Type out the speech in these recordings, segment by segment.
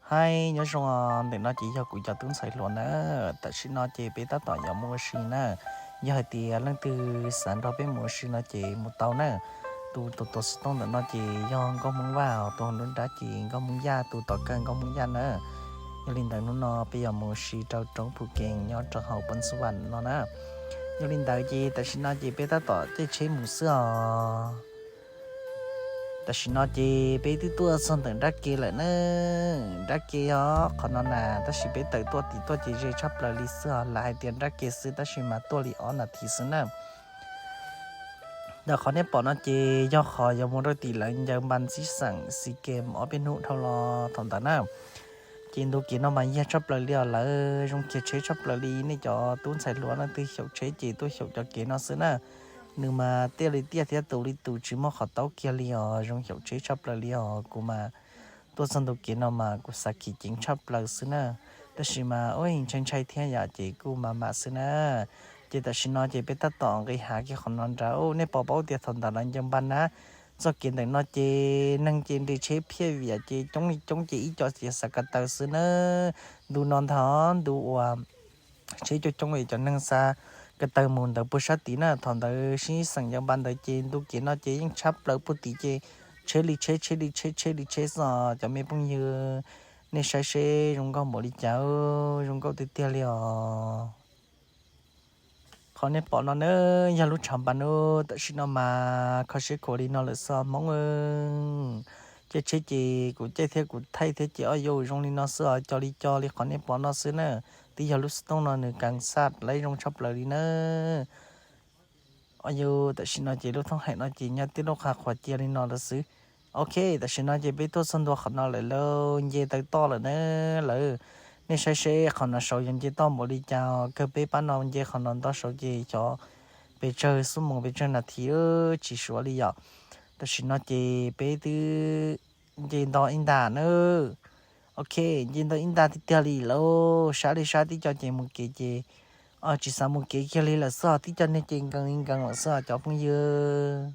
Hais nyob zoo, ntawm no ces yog kuv cov tub ntxhais hluas na. Tam sim no ces peb tab tom yuav mus ua si na. Yog hais tias leej twg xav nrog peb mus ua si no ces mus tau na. Tus tus tuav xov tooj ntawm no ces yog nkauj Hmoob Vaj, tus hauv nruab nrab ces nkauj Hmoob Yaj, tus tom kawg nkauj Hmoob Yaj na. Yog li ntawd hnub no peb yuav mus ua si rau roob Phu Kees nyob rau hauv Phoos Xas Vam no na. Yog li ntawd ces tam sim no ces peb tab tom caij tsheb mus xwb os. Tam sim no ces peb twb tuaj txog ntawm nrab ke lawm na. Nrab ke os, qhov no na, tab sis peb tawm tuaj tim tuaj ces ze tshaj plaws li xwb os. Lam hais tias nrab ke xwb tab sis mas tuaj li ob nas this xwb na. Ntawm qhov nej pom no ces yog qhov yuav mus rau tim lawv ncaws npas ntxib xeem Xis Kees ob peb hnub dhau los thaum ntawd na. Ces ntu kev no mas yag tshaj plaws li os lawv, zoo kiag tsheb tshaj plaws li. Nej cov tub ntxhais hluas leej twg xyaum tsheb ces tuaj xyaum cov kev no xwb na. Nws mas tiaj li tiaj thiab tus li tus, tsis muaj qhov taub kiag li os, zoo xyaum tsheb tshaj plaws li os. Kuv mas tuaj txog ntu kev no mas kuv xav khiav ceev tshaj plaws xwb na. Tab sis mas ua ntshai ntshai thiab yom, ces kuj mam mam xwb na. Ces tam sim no ces peb tab tom nqis hav kiag qhov no nrad. Nej pom paub tias thaum ntawd lawv ncaws npas na, txoj kev ntawm no ces neeg ces nres tsheb phiaj viam ces coob li coob ces ib co ces xav ko taw xwb na. Ntu no ntag, ntu uas tsheb coob coob es cov neeg xav ko taw mus ntawd puag sab tid na. Thaum ntawd sib xeem ncaws npas ntawd ces ntu kev no ces yeej tshab plaws puag tid ces tsheb li tsheb, tsheb li tsheb, tsheb li tsheb xwb os cov me phooj ywg. Nej saib seb zoo nkauj npaum li cas, zoo nkauj tiag tiag li os. Qhov nej pom no na yog lub tshav npas na. Tam sim no mas kho siab khuav li no lawm xwb os Hmoob. Caij tsheb ces kuv caij thiab kuv thaij thiab ces ob yus zoo li no xwb os, co li co li qhov nej pom no xwb na. Twb yog lub xov tooj no nws kas xaj lawv zoo tshaj plaws li na. Ob yus tam sim no ces lub thoob heem no ces nyob tib lub qhov qhuav cia li no lawm xwb. Ok, tam sim no ces peb tuaj txog ntua qhov no lawm lauj, nce taw toj lawm na lawv. Nej saib seb qhov no saud yog nce toj npaum li cas, kawg peb pab no nce qhov no nto saud ces xyov pes tsawg xuab moos pes tsawg nas this tsis suav li yom. Tam sim no ces peb twb nce nto ib nta na. Ok, nce nto ib nta tiag tiag li lauj, sab li sab tib co ces mus kev ces tsis xav mus kev kiag li lawm xwb os, tib co niag ces nkees li nkees lawm xwb os cov phooj ywg.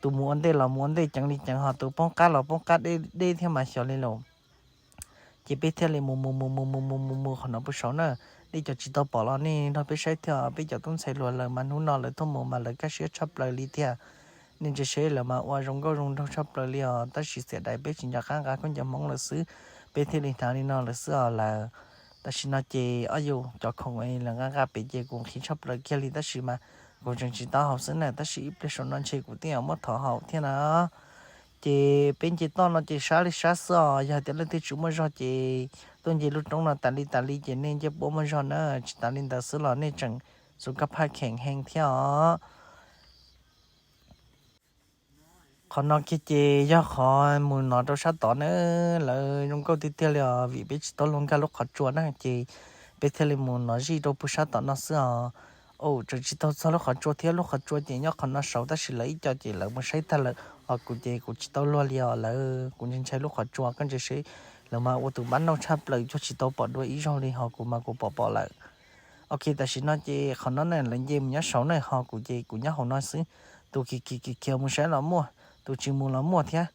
Tus mus ua ntej los mus ua ntej ceev li ceev, ho tus poob qab los poob qab deb deb thiab mas xyov li lauj. Ces peb thiaj li mus mus mus mus mus mus mus mus qhov no puag saud na. Nej cov tsis tau pom los nej nrog peb saib thiab, peb cov tub ntxhais hluas lawm mas hnub no lawv tuaj mus mas lawv kaj siab tshaj plaws li thiab. Nej ntsia seb lawv mas ua zoo nkauj zoo nraug tshaj plaws li os, tab sis xiam dais peb tsis nco qab nqa khaub ncaws Hmoob lawm xwb, peb thiaj li hnav li no lawm xwb os lawv. Tam sim no ces ob yus cov khoom lawv nqa nqa pem ces kuv nqhis tshaj plaws kiag li tab sis mas kuv tseem tsis tau haus xwb na, tab sis ib pliag saum no ntshe kuv twb yuav muab thov haus thiab na. Ces peb nce toj no ces sab li sab xwb os, yog hais tias leej twg tsis muaj zog ces tuaj nce lub roob no tas li tas li ces nej ncej puab muaj zog na, tsis tas li ntawd xwb los nej tseem txuv kab phaj kheem heev thiab os. Qhov no kiag ces yog qhov mus no rau sab tod na, lawv zoo nkauj tiag tiag li os, vim peb tsis tau luag nkag lub qhov tsua na ces peb thiaj li mus no zij rau puag sab tom no xwb os. Tseem tsis tau txog lub qhov tsua thiab, lub qhov tsua ces nyob qhov no saud tab sis lawv ib co ces lawv mus saib tag lawm, ho kuv ces kuv tsis tau luag li os lawv, kuv ntshai ntshai lub qhov tsua, koj ntsia seb lawv mas ua tus npab nauj tshaj plaws cuag tsis tau pom dua ib zaug li, ho kuv mas kuv pom pom lawm. Ok, tam sim no ces qhov no na lawv nce mus nyob saud na, ho kuv ces kuv nyob hauv no xwb. Tus khiav khiav khiav khiav mus saib los muaj, tus tsis mus los muaj thiab.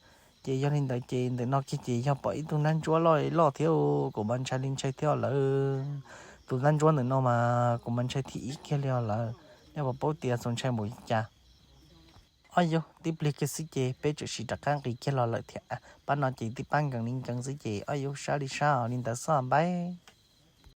Ces yog li ntawd ces ntawm no kiag ces yog pom ib tug nab ntsuab loj loj thiab, kuv mas ntshai li ntshai thiab lawm. Tus nab ntsuab ntawm no mas kuv mas ntshai thib ib kiag li os lawm. Nej puas paub tias txaus ntshai npaum li cas? Ob yus tib pliag kiag xwb ces peb tseem sim rov qab nqis kiag los lawm thiab. Pab no ces tib pab nkees li nkees xwb ces ob yus sab li sab os, li ntawd xwb os, npaiv.